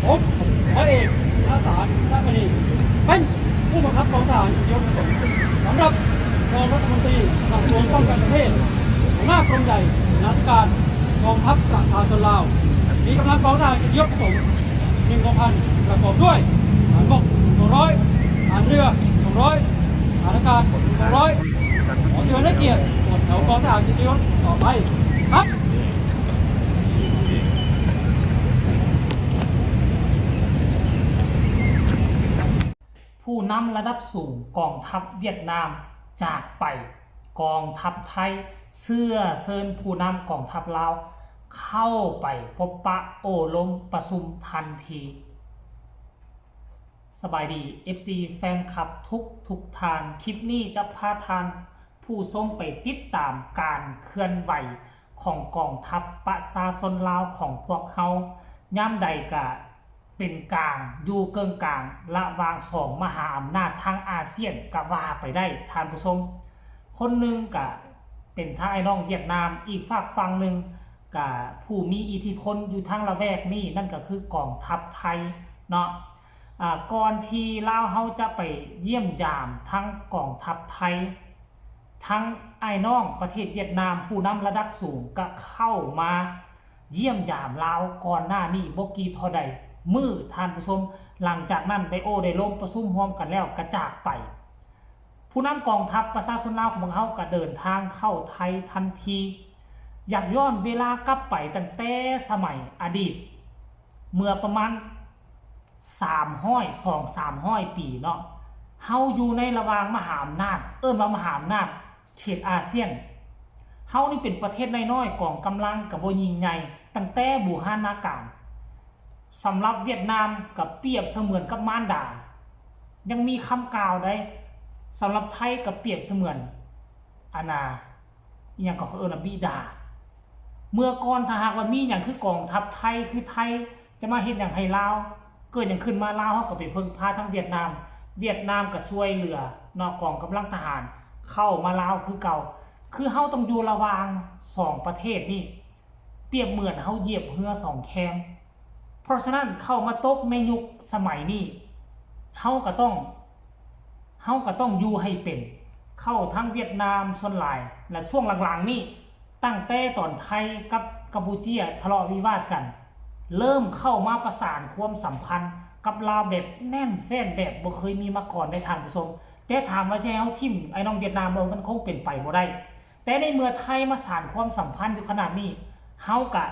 ผม ร้อยเอก อาสา ชนะมณี เป็นผู้บังคับกองทหารเกียรติยศสูงสุด สำหรับรองรัฐมนตรีกระทรวงป้องกันประเทศ หัวหน้ากรมใหญ่นาธิการกองทัพประชาชนลาว มีกำลังกองทหารเกียรติยศสูงสุด หนึ่งกองพัน ประกอบด้วย ทหารบก สองร้อย ทหารเรือ สองร้อย ทหารอากาศ สองร้อย ขอเชิญให้เกียรติตรวจแถวกองทหารเกียรติยศต่อไปครับ ຜູ້ນຳລະດັບສູງກອງທັບຫວຽດນາມຈາກໄປ, ກອງທັບໄທເຊື້ອເຊີນຜູ້ນຳກອງທັບລາວເຂົ້າໄປພົບປະໂອ້ລົມປະຊຸມທັນທີ. ສະບາຍດີ ເອັຟຊີ ແຟນຄລັບທຸກທຸກທ່ານ, ຄລິບນີ້ຈະພາທ່ານຜູ້ຊົມໄປຕິດຕາມການເຄື່ອນໄຫວຂອງກອງທັບປະຊາຊົນລາວຂອງພວກເຮົາ, ຍາມໃດກະ ເປັນກາງ ຢູ່ເກິ່ງກາງລະຫວ່າງສອງມະຫາອຳນາດທາງອາຊຽນກະວ່າໄປໄດ້ທ່ານຜູ້ຊົມ. ຄົນໜຶ່ງກະເປັນທາງອ້າຍນ້ອງຫວຽດນາມ, ອີກຟາກຝັ່ງໜຶ່ງກະຜູ້ມີອິດທິພົນຢູ່ທາງລະແວກນີ້ ນັ້ນກະຄືກອງທັບໄທເນາະ. ອາ ກ່ອນທີ່ລາວເຮົາຈະໄປຢ້ຽມຢາມທາງກອງທັບໄທ, ທັງອ້າຍນ້ອງປະເທດຫວຽດນາມ ຜູ້ນຳລະດັບສູງກະເຂົ້າມາຢ້ຽມຢາມລາວກ່ອນໜ້ານີ້ບໍ່ກີ່ເທົ່າໃດມື້ທ່ານຜູ້ຊົມ. ຫຼັງຈາກນັ້ນໄດ້ໂອ້ໄດ້ລົມປະຊຸມຮ່ວມກັນແລ້ວກະຈາກໄປ. ຜູ້ນຳກອງທັບປະຊາຊົນລາວຂອງພວກເຮົາກະເດີນທາງເຂົ້າໄທທັນທີ. ຢາກຍ້ອນເວລາກັບໄປຕັ້ງແຕ່ສະໄໝອະດີດ ເມື່ອປະມານ ສາມຮ້ອຍ ສອງສາມຮ້ອຍປີເນາະ, ເຮົາຢູ່ໃນລະຫວ່າງມະຫາອຳນາດ, ເອີ້ນວ່າມະຫາອຳນາດເຂດອາຊຽນ. ເຮົານີ້ເປັນປະເທດນ້ອຍໆ, ກອງກຳລັງກະບໍ່ຍິ່ງໃຫຍ່, ຕັ້ງແຕ່ບູຮານນາການ. ສຳລັບຫວຽດນາມກະປຽບສະເໝືອນກັບມານດາ, ຍັງມີຄຳກ່າວໃດ໋. ສຳລັບໄທກະປຽບສະເໝືອນ ອັນນ່າ ອີ່ຫຍັງກໍເຂົາເອີ້ນວ່າບິດາ. ເມື່ອກ່ອນຖ້າຫາກວ່າມີຫຍັງຄືກອງທັບໄທ ຄືໄທຈະມາເຮັດຫຍັງໃຫ້ລາວ, ເກີດຫຍັງຂຶ້ນມາລາວເຮົາກໍໄປເພິ່ງພາທາງຫວຽດນາມ, ຫວຽດນາມກໍຊ່ວຍເຫຼືອເນາະ ກອງກຳລັງທະຫານເຂົ້າມາລາວຄືເກົ່າ. ຄືເຮົາຕ້ອງຢູ່ລະຫວ່າງສອງປະເທດນີ້, ປຽບເໝືອນເຮົາຢຽບເຮືອສອງແຄມ. ເພາະສະນັ້ນເຂົ້າມາຕົກໃນຍຸກສະໄໝນີ້ ເຮົາກໍຕ້ອງ ເຮົາກໍຕ້ອງຢູ່ໃຫ້ເປັນ, ເຂົ້າທາງຫວຽດນາມສ່ວນຫຼາຍ ແລະ ຊ່ວງຫຼັງໆນີ້ ຕັ້ງແຕ່ຕອນໄທກັບກຳປູເຈຍທະເລາະວິວາດກັນ, ເລີ່ມເຂົ້າມາປະສານຄວາມສຳພັນກັບລາວແບບແໜ້ນແຟ້ນ ແບບບໍ່ເຄີຍມີມາກ່ອນເດ້ທ່ານຜູ້ຊົມ. ແຕ່ຖາມວ່າຊິໃຫ້ເຮົາຖິ້ມໄອ້ນ້ອງຫວຽດນາມບໍ່? ມັນຄົງເປັນໄປບໍ່ໄດ້. ແຕ່ໃນເມື່ອໄທມາສານຄວາມສຳພັນຢູ່ຂະໜາດນີ້, ເຮົາກະ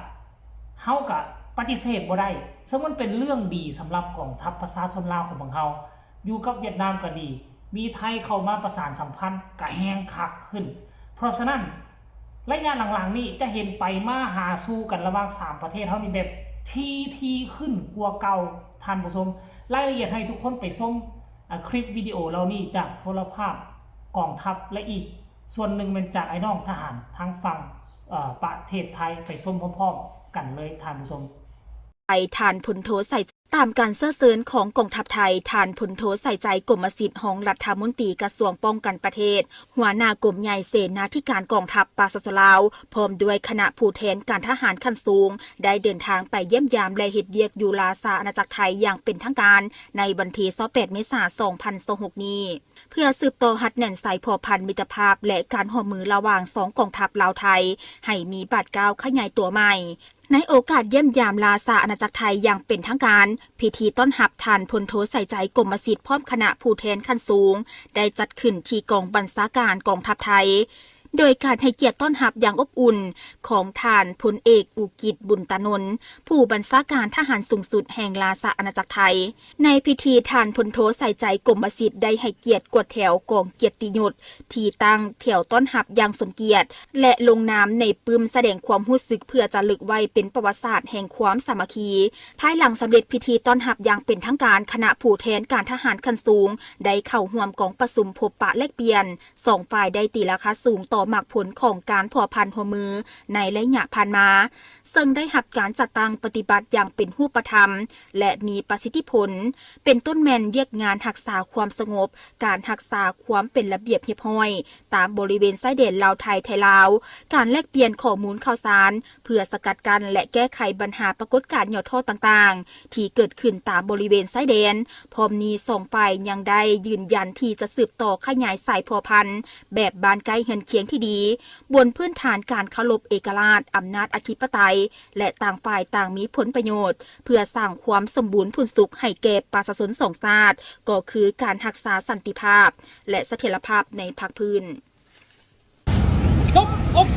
ເຮົາກະປະຕິເສດບໍ່ໄດ້, ເຊິ່ງມັນເປັນເລື່ອງດີສຳລັບກອງທັບປະຊາຊົນລາວຂອງພວກເຮົາ. ຢູ່ກັບຫວຽດນາມກໍດີ, ມີໄທເຂົ້າມາປະສານສຳພັນກໍແຮງຄັກຂຶ້ນ. ເພາະສະນັ້ນ, ໄລຍະຫຼັງໆນີ້ຈະເຫັນໄປມາຫາສູ່ກັນລະຫວ່າງສາມປະເທດເຮົານີ້ແບບຖີ່ໆຂຶ້ນກວ່າເກົ່າ, ທ່ານຜູ້ຊົມ. ລາຍລະອຽດໃຫ້ທຸກຄົນໄປຊົມ ອາ ຄລິບວິດີໂອເຫຼົ່ານີ້ຈາກໂທລະພາບກອງທັບ ແລະ ອີກສ່ວນໜຶ່ງແມ່ນຈາກອ້າຍນ້ອງທະຫານທາງຝັ່ງ ເອີ ປະເທດໄທ. ໄປຊົມພ້ອມໆກັນເລີຍທ່ານຜູ້ຊົມ. ໄປທ່ານພົນໂທໃສ່ ຕາມການເຊື້ອເຊີນຂອງກອງທັບໄທ, ທ່ານພົນໂທໃສ່ໃຈ ກົມມະສິດ ຮອງລັດຖະມົນຕີກະຊວງປ້ອງກັນປະເທດ, ຫົວໜ້າກົມໃຫຍ່ເສນາທິການກອງທັບປະຊາຊົນລາວ ພ້ອມດ້ວຍຄະນະຜູ້ແທນການທະຫານຂັ້ນສູງ ໄດ້ເດີນທາງໄປຢ້ຽມຢາມ ແລະ ເຮັດວຽກຢູ່ລາຊາອານາຈັກໄທຢ່າງເປັນທາງການ ໃນວັນທີຊາວແປດ ເມສາ ສອງພັນຊາວຫົກນີ້ ເພື່ອສືບຕໍ່ຮັດແໜ້ນສາຍພົວພັນມິດຕະພາບ ແລະ ການຮ່ວມມືລະຫວ່າງສອງກອງທັບລາວ-ໄທ ໃຫ້ມີບາດກ້າວຂະຫຍາຍຕົວໃໝ່. ໃນໂອກາດຢ້ຽມຢາມລາຊາອານາຈັກໄທຢ່າງເປັນທາງການ, ພິທີຕ້ອນຮັບທ່ານພົນໂທໃສ່ໃຈ ກົມມະສິດ ພ້ອມຄະນະຜູ້ແທນຂັ້ນສູງ ໄດ້ຈັດຂຶ້ນທີ່ກອງບັນຊາການກອງທັບໄທ. ໂດຍການໃຫ້ກຽດຕ້ອນຮັບຢ່າງອົບອຸ່ນຂອງທ່ານພົນເອກ ອຸກິດ ບຸນຕານົນ ຜູ້ບັນຊາການທະຫານສູງສຸດແຫ່ງລາຊະອານາຈັກໄທ. ໃນພິທີ, ທ່ານພົນໂທ ສາຍໃຈ ກົມມະສິດ ໄດ້ໃຫ້ກຽດກວດແຖວກອງກຽດຕິຍົດທີ່ຕັ້ງແຖວຕ້ອນຮັບຢ່າງສົມກຽດ ແລະ ລົງນາມໃນປຶ້ມສະແດງຄວາມຮູ້ສຶກເພື່ອຈາລຶກໄວ້ເປັນປະຫວັດສາດແຫ່ງຄວາມສາມັກຄີ. ພາຍຫຼັງສຳເລັດພິທີຕ້ອນຮັບຢ່າງເປັນທາງການ, ຄະນະຜູ້ແທນການທະຫານຂັ້ນສູງ ໄດ້ເຂົ້າຮ່ວມກອງປະຊຸມພົບປະແລກປ່ຽນ, ສອງຝ່າຍໄດ້ຕີລາຄາສູງຕໍ່ ອກຜົນຂອງການພົວພັນຮ່ວມມືໃນໄລຍະຜ່ານມາ, ເຊິ່ງໄດ້ຮັບການຈັດຕັ້ງປະຕິບັດຢ່າງເປັນຮູບປະທຳ ແລະ ມີປະສິດທິຜົນ, ເປັນຕົ້ນແມ່ນວຽກງານຮັກສາຄວາມສະຫງົບ, ການຮັກສາຄວາມເປັນລະບຽບຮຽບຮ້ອຍຕາມບໍລິເວນຊາຍແດນລາວໄທ, ໄທລາວ, ການແລກປ່ຽນຂໍ້ມູນຂ່າວສານ ເພື່ອສະກັດກັ້ນ ແລະ ແກ້ໄຂບັນຫາປາກົດການຫຍໍ້ທໍ້ຕ່າງໆ ທີ່ເກີດຂຶ້ນຕາມບໍລິເວນຊາຍແດນ. ພ້ອມນີ້ ສອງຝ່າຍຍັງໄດ້ຢືນຢັນທີ່ຈະສືບຕໍ່ຂະຫຍາຍສາຍພົວພັນແບບບ້ານໃກ້ເຮືອນຄຽງທີ່ດີ, ບົນພື້ນຖານການເຄົາລົບເອກະລາດ, ອຳນາດອະທິປະໄຕ ແລະ ຕ່າງຝ່າຍຕ່າງມີຜົນປະໂຫຍດ, ເພື່ອສ້າງຄວາມສົມບູນຜູນສຸກໃຫ້ແກ່ປະຊາຊົນສອງຊາດ, ກໍຄືການຮັກສາສັນຕິພາບ ແລະ ສະຖຽນລະພາບໃນພາກພື້ນ. ຍົກອົບ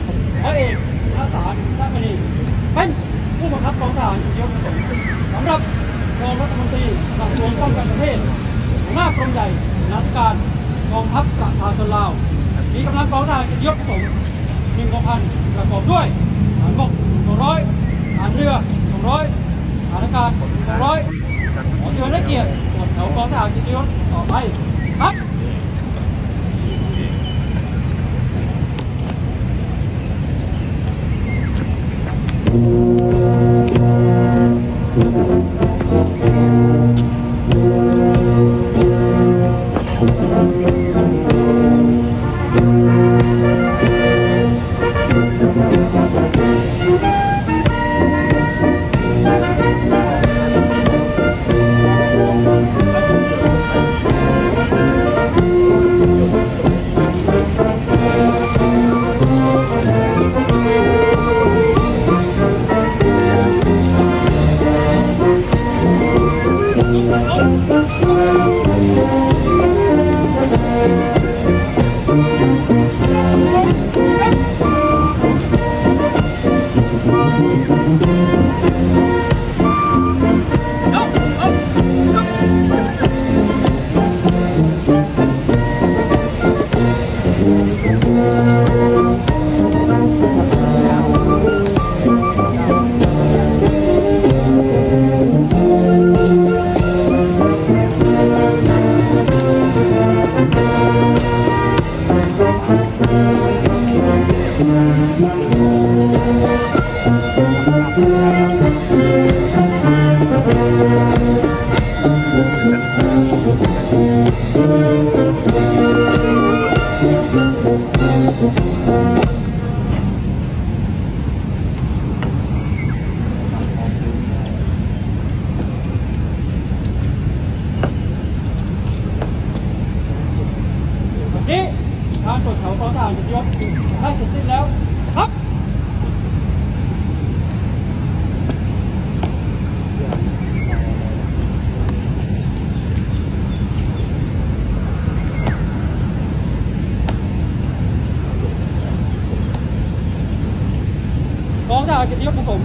ผม ร้อยเอก ธนสาร นมณี เป็นผู้บังคับกองทหารเกียรติยศสำหรับรองรัฐมนตรีกระทรวงป้องกันประเทศ หัวหน้ากรมใหญ่บรรณาธิการกองทัพประชาชนลาว มีกำลังกองทหารเกียรติยศสม หนึ่งกองพัน ประกอบด้วย ทหารบก สองร้อย ทหารเรือ สองร้อย ทหารอากาศ สองร้อย ขอเชิญให้เกียรติตรวจแถวกองทหารเกียรติยศต่อไปครับ วันนี้การตรวจแถวกองทหารเกียรติยศได้เสร็จสิ้นแล้วครับ กองทหารเกียรติยศผสม